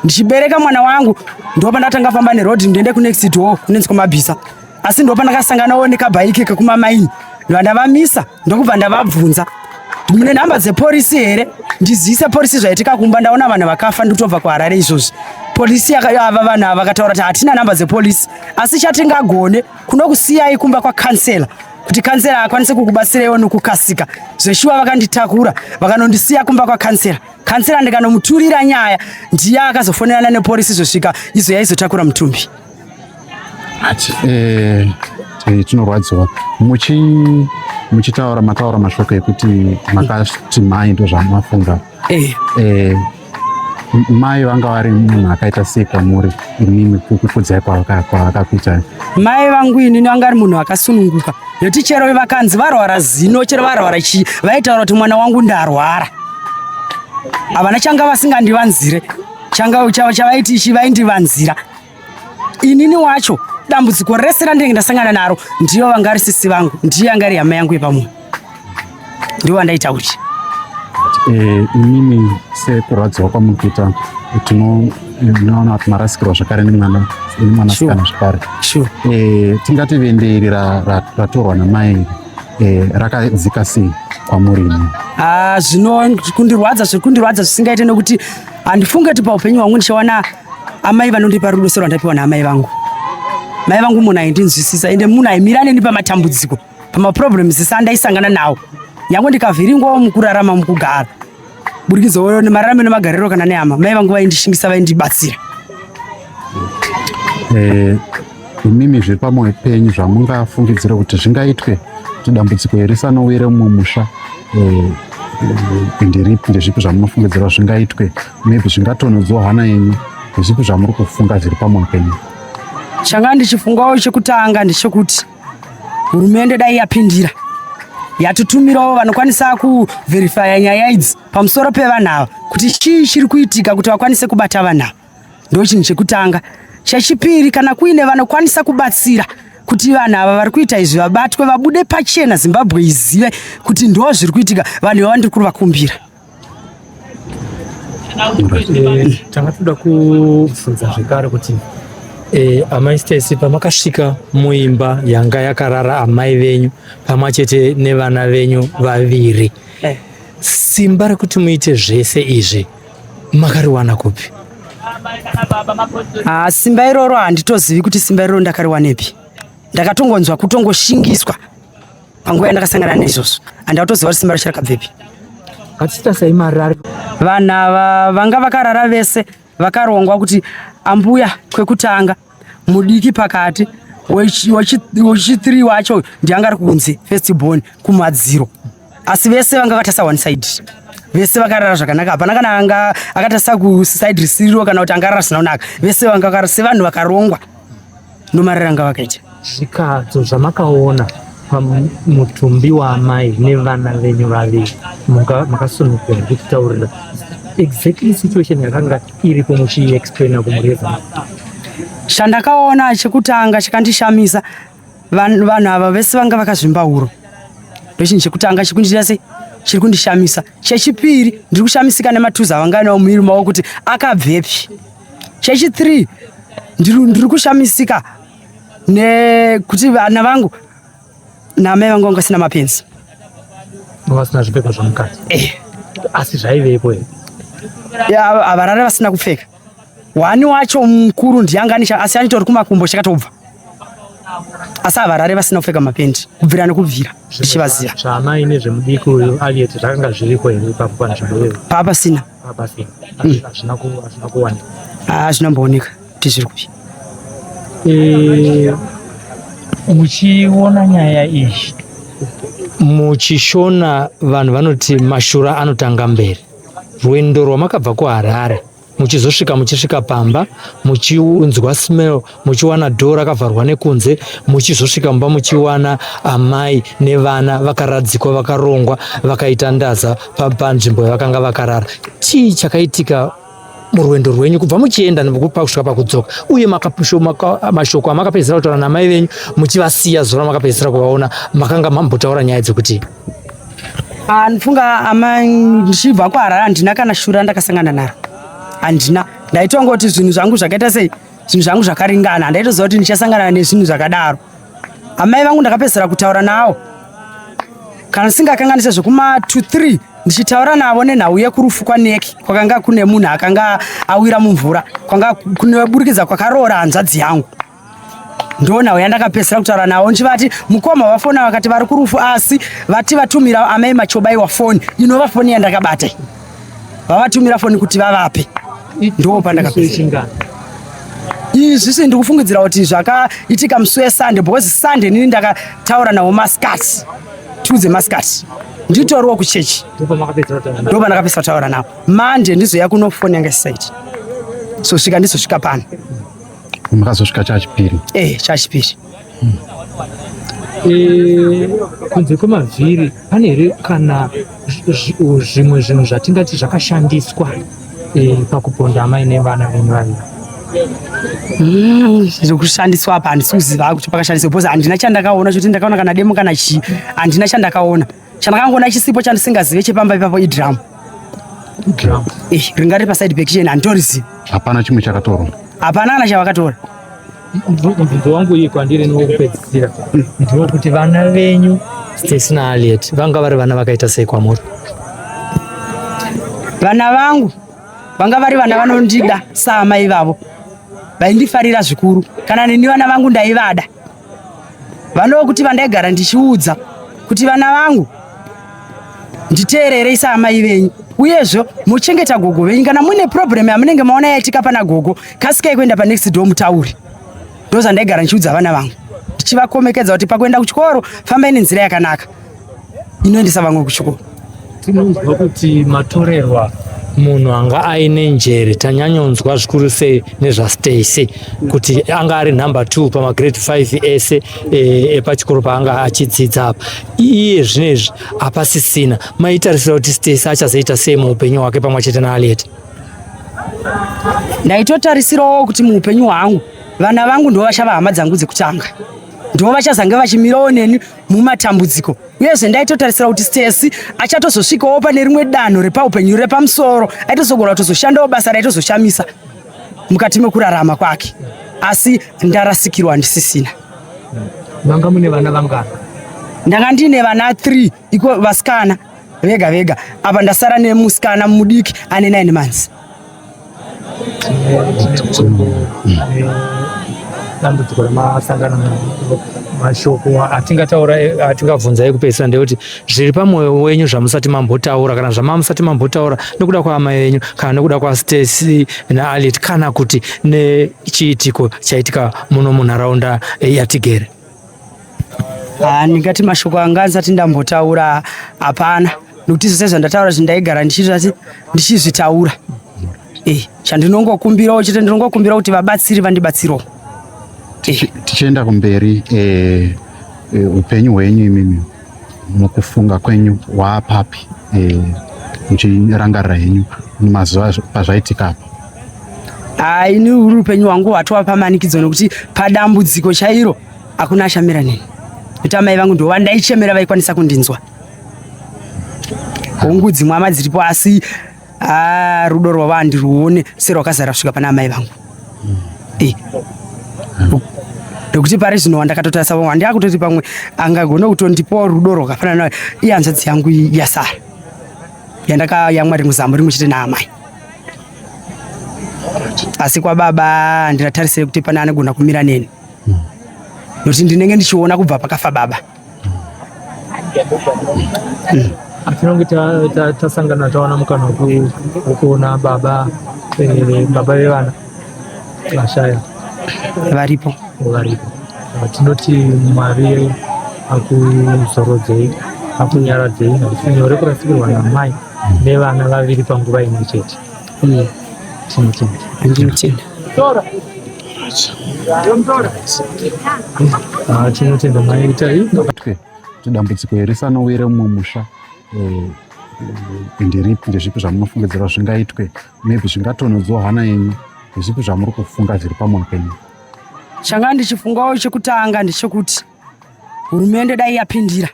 Ndichibereka mwana wangu ndopa ndatanga famba neroad ndiende kunext door kunonzi kwamabhisa. Asi ndopa ndakasanganawo nekabhaiki kekumamaini. Ndobva ndavamisa ndokubva ndavabvunza mune nhamba dzeporisi here, ndizivise porisi zvaitika kumba, ndaona vanhu vakafa ndikutobva kuHarare izvozvi. Polisi ava vanhu ava vakataura kuti hatina nhamba dzepolisi, asi chatingagone kunokusiyai kumba kwakansela kuti kansela akwanise kukubatsiraiwo nokukasika. Zveshuwa vakanditakura vakanondisiya kumba kwakansela. Kansela ndikanomuturira nyaya, ndiye akazofonerana nepolisi zvosvika izo yaizotakura mutumbi. Eh, tinorwadziwa muchitaura mataura mashoko ekuti makati mai ndo zvamafunga. Eh. Eh, mai vanga vari munhu akaita sei kwamuri imimi kukukudzai kwavakakuitai? Mai vangu inini vanga ari munhu akasununguka nekuti chero vakanzi varwara zino chero varwara chii vaitaura kuti mwana wangu ndarwara. Havana changa vasingandivanzire, changa chavaiti ichi vaindivanzira. Inini wacho dambudziko rese randinenge ndasangana naro ndiyo vanga ari sisi vangu, ndiyo yanga iri hama yangu yepamwoyo, ndiyo vandaita kuti Imimi sekurwadziwa kwamuri kuita tinoona kuti marasikirwa zvakare nemwanasikana zvakare. Sure. Tingati vende iri ratorwa namai rakadzika sei kwamuri imi? Ah, zvino kundirwadza, zviri kundirwadza zvisingaite nekuti handifunge kuti paupenyu hwangu ndichawana amai vanondipa rudo serwandapiwa naamai vangu. Mai vangu munhu aindinzwisisa ende munhu aimira neni pamatambudziko, pamaproblems ese andaisangana nawo. Nyange ndikavhiringwawo mukurarama mukugara burikidzawo nemararamiro nemagariro kana nehama, mai vangu vaindishingisa, vaindibatsira. Imimi zviri pamwoyo penyu zvamungafungidzira kuti zvingaitwe kuti dambudziko iri risanowire mumwe musha, ndiripi, ndezvipi zvamunofungidzira zvingaitwe, maybe zvingatonhodzwa hana yenyu, ndezvipi zvamuri kufunga zviri pamwoyo penyu? Changa ndichifungawo chekutanga ndechekuti hurumende dai yapindira. yatitumirawo vanokwanisa kuverifya nyaya idzi pamusoro pevanhu ava kuti chii chiri kuitika kuti vakwanise kubata vanhu ava. Ndo chinhu chekutanga. Chechipiri, kana kuine vanokwanisa kubatsira kuti vanhu ava vari kuita izvi vabatwe, vabude pachena, Zimbabwe izive kuti ndo zviri kuitika. Vanhu ivava ndiri kuvakumbira. Tanga toda kubvunza zvekare kuti amai Stacy, pamakasvika muimba yanga yakarara amai venyu pamwe chete nevana venyu vaviri, simba rekuti muite zvese izvi makariwana kupi? Simba iroro handitozivi kuti simba iroro ndakariwanepi. Ndakatongonzwa kutongoshingiswa panguva yandakasangana neizvozvo, handatoziva kuti simba racho rakabvepi. Ngatichitasai marari. Vanhu ava vanga vakarara vese vakarongwa kuti ambuya kwekutanga, mudiki pakati, wechi3 wacho ndianga ari kunze, first born kumadziro, asi vese vanga vakatarisa one side, vese vakarara zvakanaka. Hapana kana anga akatarisa kuside risiriro kana kuti angarara zvisina kunaka. Vese vanga vakarara sevanhu vakarongwa, ndomarara anga vakaita. Zvikadzo zvamakaona pamutumbi waamai nevana venyu vaviri, makasunungurwa kutitaurira exactly situation yakanga iripo, muchiexplaina kumhuri yeZimbabwe? Chandakaona chekutanga chakandishamisa, vanhu ava vese vanga vakazvimba huro. Ndochinhu chekutanga chikundiita sei, chiri kundishamisa. Chechipiri, ndiri kushamisika nematuzi avanga ainawo muviri mavo kuti akabvepi. Chechi3, ndiri kushamisika nekuti vana vangu naamai vangu vanga vasina mapenzi. Vasina zvipfeko zvomukati? Eh. Asi zvaivepo here? Havarare vasina kupfeka. Wani wacho mukuru ndianga asi anitori kumakumbo chakatobva, asi havarare vasina kupfeka mapendi kubvira nekubvira ndichivaziva. Zvaamai nezvemudiki uyu Aliet zvakanga zviriko here ipapo panzvimbo iyoyo? Papasina. Papasina, hazvina kuwanikwa? Hazvinombooneka kuti zviri kupi. Muchiona nyaya iyi, muchishona vanhu vanoti mashura anotanga mberi. Rwendo rwamakabva kuHarare muchizosvika, muchisvika pamba muchiunzwa smell, muchiwana dhoo rakavharwa nekunze, muchizosvika mumba muchiwana amai nevana vakaradzikwa vakarongwa vakaita ndaza panzvimbo yavakanga vakarara, chii chakaitika murwendo rwenyu kubva muchienda pakusvika pakudzoka, uye mashoko amakapedzisira kutaura namai venyu muchivasiya zuva ramakapedzisira kuvaona, makanga mambotaura nyaya dzekuti? Ndifunga ama ndichibva kuHarare handina kana shura ndakasangana naro, handina. Ndaitongoti zvinhu zvangu zvakaita sei, zvinhu zvangu zvakaringana. Handaitoziva kuti ndichasangana nezvinhu zvakadaro. Amai vangu ndakapedzisira kutaura navo, kana ndisingakanganise, zvekuma 2 3, ndichitaura navo nenhau yekurufu kwaneki kwakanga kune munhu akanga awira mumvura, kwanga kuneburikidza kwakaroora hanzvadzi yangu. Ndonhau yandakapedzisira kutaura navo, ndichivati mukoma vafona vakati vari kurufu, asi vati vatumira amai Machobaiwa foni, inova foni yandakabata, vavatumira foni kuti vavape. Ndo pandakapedzisira izvi. Si ndiri kufungidzira kuti zvakaitika musi weSunday, because Sunday nini ndakataura navo masikati, 2 dzemasikati, nditoriwo kuchechi. Ndo pandakapedzisira kutaura navo. Mande ndizoya kuno, foni yanga isisaiti, so svika ndizosvika pano. Makazosvika chachipiri? Eh, chachipiri. Kunze kwemavhiri, pane here kana zvimwe zvinhu zvatingati zvakashandiswa pakuponda amai nevana venyu vaviri? Zvekushandiswa apa handisi kuziva kuti pakashandiswa, because handina chandakaona choti ndakaona kana demo kana chii. Handina chandakaona. Chandakangoona chisipo chandisingazive chepamba ipapo idrum. Drum? Eh, ringari paside pekitchen, handitorizivi. Hapana chimwe chakatorwa? Hapana kana chavakatora. Mubvunzo wangu iyi kwandiri newekupedzisira ndewekuti vana venyu Stacy naAliet vanga vari vana vakaita sei kwamuri? Vana vangu vanga vari vana vanondida saamai vavo, vaindifarira zvikuru. Kana neni vana vangu ndaivada. Vanokuti vandaigara ndichiudza kuti vana vangu, nditeererei saamai venyu, uyezve muchengeta gogo venyu. Kana muine problem yamunenge maona yaitika pana gogo, kasikai kuenda panext door mutauri. Ndo zvandaigara ndichiudza vana vangu, ndichivakomekedza kuti pakuenda kuchikoro fambai nenzira yakanaka inoendesa vamwe kuchikoro. Tinonzwa kuti matorerwa Munhu anga aine njere tanyanyonzwa zvikuru sei nezvaStacy kuti anga ari number 2 pamagrade 5 ese epachikoro paanga achidzidza apa. Iye zvinezvi hapasisina. Maitarisira kuti Stacy achazoita sei muupenyu hwake pamwe chete naAliet? Ndaitotarisirawo kuti muupenyu hwangu vana vangu ndo vachava hama dzangu dzekutanga, ndo vachazange vachimirawo neni mumatambudziko. Uyezve ndaitotarisira kuti Stacy achatozosvikawo pane rimwe danho repaupenyu repamusoro, aitozogona kutozoshandawo basa raitozoshamisa mukati mekurarama kwake, asi ndarasikirwa, handisisina. Manga mune vana vangani? Ndanga ndine vana 3 iko vasikana vega vega. Apa ndasara nemusikana mudiki ane 9 months. Dambudziko ramasangana, mashoko atingataura atingabvunza ekupedzisira ndekuti zviri pamwoyo wenyu zvamusati mambotaura kana zvamamusati mambotaura nekuda kwaamai venyu kana nekuda kwaStacy naAliet kana kuti nechiitiko chaitika muno munharaunda yatigere. Ndingati mashoko anga andisati ndambotaura hapana, nokuti sezvandataura kuti ndaigara ndichizvati ndichizvitaura. Chandinongokumbirawo chete, ndinongokumbira kuti vabatsiri vandibatsirawo. Tichienda kumberi, upenyu hwenyu imimi mukufunga kwenyu waapapi, muchirangarira henyu mazuva pazvaitika apa? Ini uri upenyu hwangu hwatova pamanikidzo, nokuti padambudziko chairo hakuna achamira neni, nekuti amai vangu ndo vandaichemera vaikwanisa kundinzwa. Hongu dzimwe hama dziripo, asi rudo rwavo handiruone serwakazara kusvika pana amai vangu. Nekuti pari zvino wandakatotarisa pamwe handiyakutoti pamwe angagona kutondipawo rudo rwakafanana iye hanzvadzi yangu yasara yandakayamwa rimwe zamo rimwe chete naamai. Asi kwababa handinatarisire kuti pane anogona kumira neni, nokuti ndinenge ndichiona kubva pakafa baba. Tinonge tasangana tawana mukana wekuona baba, baba vevana vashaya. Varipo. Varipo. Tinoti Mwari akuzorodzei, akunyaradzei. Hazvisi nyore kurasikirwa namai nevana vaviri panguva imwe chete. Tinotenda. Ndinotenda. Tinotenda maita. Kuti dambudziko iri risanowire mumwe musha, ndiripi, ndezvipi zvamunofungidzira zvingaitwe, maybe zvingatonhodzwa hana yenyu? Ndezvipi zvamuri kufunga zviri pamwoyo penyu? Changa ndichifungawo chekutanga ndechekuti hurumende dai yapindira,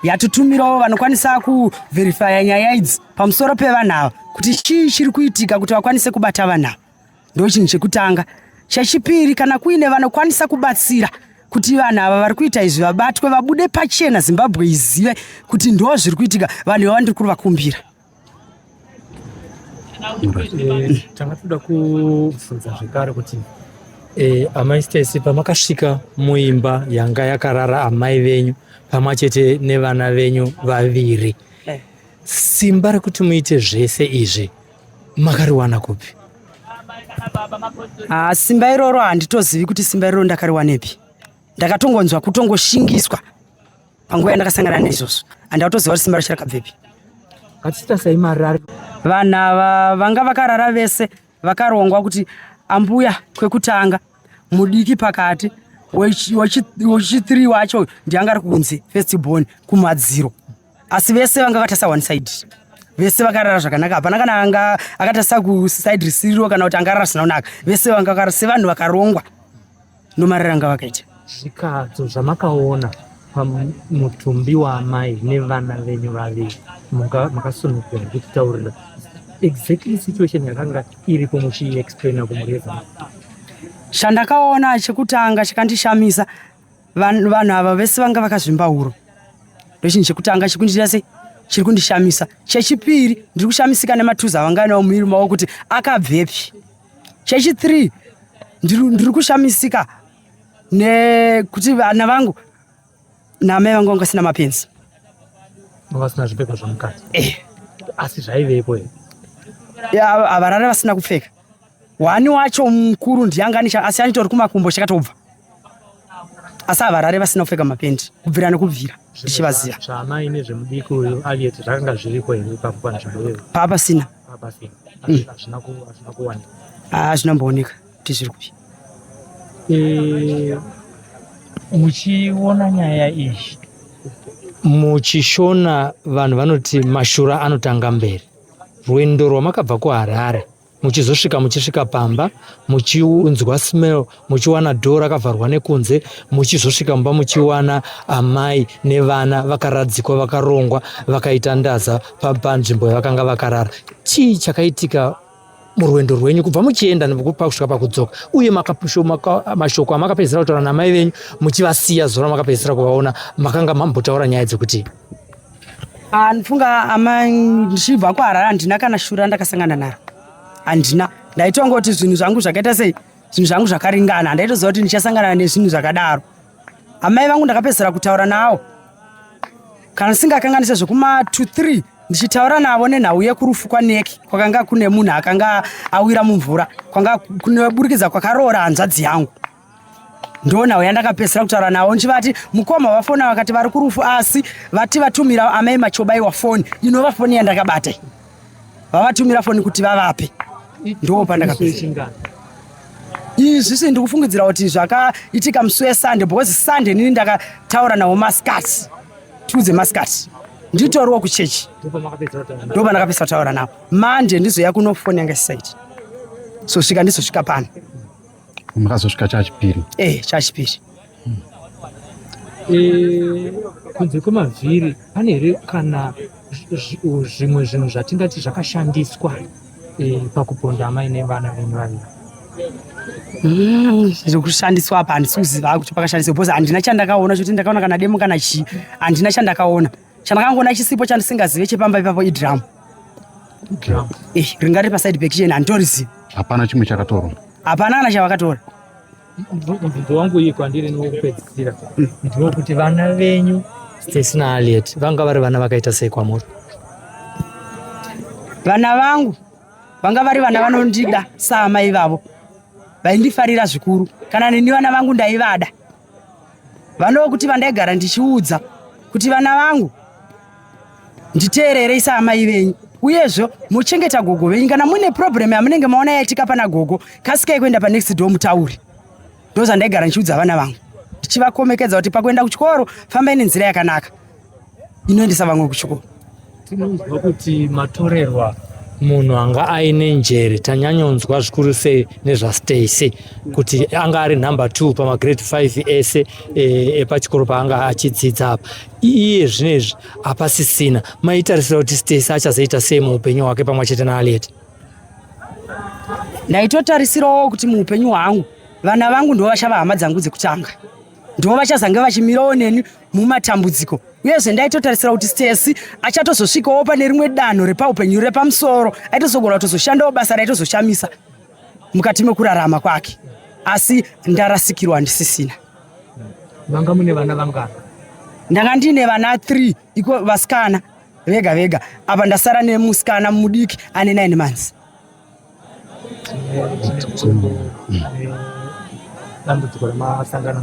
yatutumirawo vanokwanisa kuvherifaya nyaya idzi pamusoro pevanhu ava, kuti chii chiri kuitika, kuti vakwanise kubata vanhu ava. Ndo chinhu chekutanga. Chechipiri, kana kuine vanokwanisa kubatsira kuti vanhu ava vari kuita izvi vabatwe, vabude pachena, Zimbabwe izive kuti ndo zviri kuitika. Vanhu ivava ndiri kuvakumbira. Tanga toda kubvunza zvekare kuti amai Stacy, pamakasvika muimba yanga yakarara amai venyu pamwe chete nevana venyu vaviri, simba rekuti muite zvese izvi makariwana kupi? Simba iroro handitozivi kuti simba iroro ndakariwanepi. Ndakatongonzwa kutongoshingiswa panguva yandakasangana neizvozvo, handatoziva kuti simba racho rakabvepi. Ngatichiita sei marari? Vanhu ava vanga vakarara vese vakarongwa kuti ambuya kwekutanga, mudiki pakati, wechi3 wacho ndianga ari kunze, first born kumadziro, asi vese vanga vakatarisa one side. Vese vakarara zvakanaka, hapana kana anga akatarisa kuside risiriro kana kuti angarara zvisina kunaka. Vese vanga vakarara sevanhu vakarongwa, ndomarara anga vakaita. Zvikadzo zvamakaona pamutumbi waamai nevana venyu vaviri, makasunungura kutitaurira exactly situation yakanga iripo, muchiexplaina kumhuri yeZimbabwe? Chandakaona chekutanga chakandishamisa, vanhu ava vese vanga vakazvimba huro. Ndochinhu chekutanga chikundiita sei chiri kundishamisa. Chechipiri, ndiri kushamisika nematuzi avanga ainawo muviri mavo kuti akabvepi. Chechi3, ndiri kushamisika nekuti vana vangu naamai vangu vanga vasina mapenzi. Vasina zvipfeko zvomukati? Asi zvaivepo here? Havarare vasina kupfeka. Wani wacho mukuru ndianga ane, asi anitori kumakumbo chakatobva, asi havarare vasina kupfeka mapendi kubvira nekubvira ndichivaziva. Zvaamai nezvemudiki uyu Aliet zvakanga zviriko here ipapo panzvimbo iyoyo? Papasina. Hazvina kuwanika. Hazvina mbooneka kuti zviri kupi. Eh, muchiona nyaya iyi muchishona vanhu vanoti mashura anotanga mberi rwendo rwamakabva kuharare muchizosvika muchisvika pamba muchiunzwa smell muchiwana dhoo rakavharwa nekunze muchizosvika mumba muchiwana amai nevana vakaradzikwa vakarongwa vakaita ndaza panzvimbo yavakanga vakarara chii chakaitika murwendo rwenyu kubva muchienda pakusvika pakudzoka uye mashoko amakapedzisira kutaura namai venyu muchivasiya zuva ramakapedzisira kuvaona makanga mambotaura nyaya dzekuti Ah, ndifunga ama ndichibva kuharare handina kana shura ndakasangana naro handina ndaitongoti zvinhu zvangu zvakaita sei zvinhu zvangu zvakaringana handaitoziva kuti ndichasangana nezvinhu zvakadaro amai vangu ndakapedzisira kutaura navo kana ndisingakanganise zvekuma 2 3 ndichitaura navo nenhau yekurufu kwaneki kwakanga kune munhu akanga awira mumvura kwanga kuneburikidza kwakaroora hanzvadzi yangu ndonhau yandakapedzisira kutaura navo ndichivati mukoma vafona vakati vari kurufu asi vati vatumira amai machobaiwa foni inova foni yandakabata vavatumira foni kuti vavape ndo pandakapedzisira izvi si ndikufungidzira kuti zvakaitika musi wesunday because sunday nini ndakataura navo masikati tiudze masikati nditoriwo kuchechi ndo pandakapedzisira kutaura navo mande ndizoya kuno foni yanga isisaiti so svika ndizosvika pano Makazosvika chachipiri. Eh, chachipiri. Eh, kunze kwemavhiri pane here kana zvimwe zvinhu zvatingati zvakashandiswa eh, pakuponda amai nevana venyu vaviri? Zvekushandiswa apa handisi kuziva kuti pakashandiswa because handina chandakaona choti ndakaona kana demo kana chii handina chandakaona chandakangoona chisipo chandisingazive chepamba ipapo idrum eh, ringa riri paside pekitchen handitorizivi hapana chimwe chakatorwa hapana kana chavakatora mubvunzo wangu iyi kwandiri newekupedzisira ndewekuti vana venyu Stacy naAliet vanga vari vana vakaita sei kwamuri vana vangu vanga vari vana vanondida saamai vavo vaindifarira zvikuru kana neni vana vangu ndaivada vanokuti vandaigara ndichiudza kuti vana vangu nditeererei saamai venyu uyezve mochengeta gogo venyu kana muine problem yamunenge maona yaitika pana gogo kasikai kuenda panext door mutauri ndozvandaigara ndichiudza vana vangu ndichivakomekedza kuti pakuenda kuchikoro fambai nenzira yakanaka inoendesa vamwe kuchikoro Tinonzwa kuti matorerwa munhu anga aine njere tanyanyonzwa zvikuru sei nezvaStacy kuti anga ari number 2 pamagrade 5 ese epachikoro paanga achidzidza apa iye zvinezvi hapasisina maitarisira kuti Stacy achazoita sei muupenyu hwake pamwe chete naAliet Ndaitotarisirawo kuti muupenyu hwangu vana vangu ndivo vachava hama dzangu dzekutanga ndivo vachazange vachimirawo neni mumatambudziko uyezve ndaitotarisira kuti Stacy achatozosvikawo pane rimwe danho repaupenyu repamusoro aitozogona kutozoshandawo basa raitozoshamisa mukati mekurarama kwake asi ndarasikirwa handisisina Manga mune vana vangani? Ndanga ndine vana 3 iko vasikana vega vega apa ndasara nemusikana mudiki ane 9 months Dambudziko ramasangana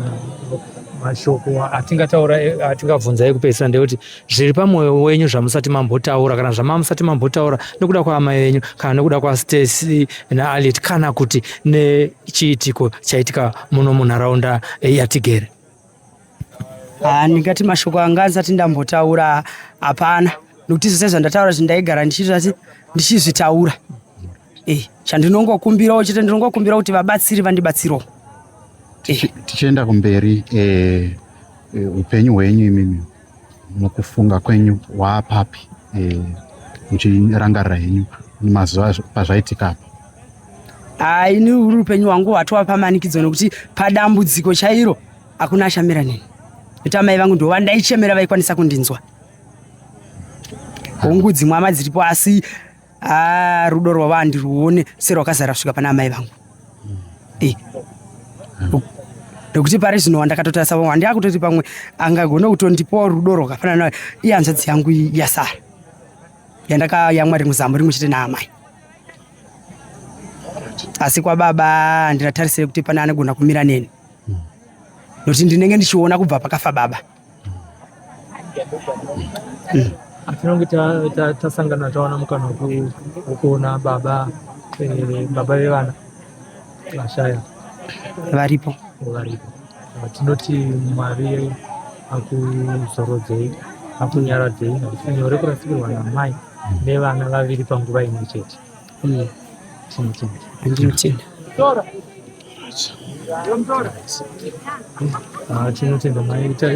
mashoko atingataura atingabvunza ekupedzisira ndekuti zviri pamwoyo wenyu zvamusati mambotaura kana zvamamusati mambotaura nekuda kwaamai venyu kana nekuda kwaStacy naAliet kana kuti nechiitiko chaitika muno munharaunda yatigere. Ah, ndingati mashoko anga andisati ndambotaura hapana nokuti zvese zvandataura zvindaigara ndichizvati ndichizvitaura eh, chandinongokumbirawo chete ndinongokumbira kuti vabatsiri vandibatsirawo eh. Tichienda kumberi eh, upenyu hwenyu imimi mukufunga kwenyu waapapi muchirangarira henyu mazuva pazvaitika apa? Ah, ini uri upenyu hwangu hwatova pamanikidzo nekuti padambudziko chairo hakuna achamira neni nekuti amai vangu ndova ndaichemera vaikwanisa kundinzwa hongu dzimwe hama dziripo asi ah, rudo rwavo handiruone serwakazara kusvika pana amai vangu eh. Nekuti pari zvino wandakatotarisa pamwe handiakutoti pamwe angagone kutondipawo rudo rwakafanana iye hanzvadzi yangu yasara yandakayamwa rimwe zambo rimwe chete naamai asi kwababa handina tarisire kuti pane anogona kumira neni nokuti ndinenge ndichiona kubva pakafa baba. Tinonge tasangana tawana mukana wekuona baba baba vevana vashaya. Varipo. Varipo. Tinoti Mwari akuzorodzei, akunyaradzei. Hazvisi nyore kurasikirwa namai nevana vaviri panguva imwe chete. Tinotenda. Ndinotenda. Tinotenda maita.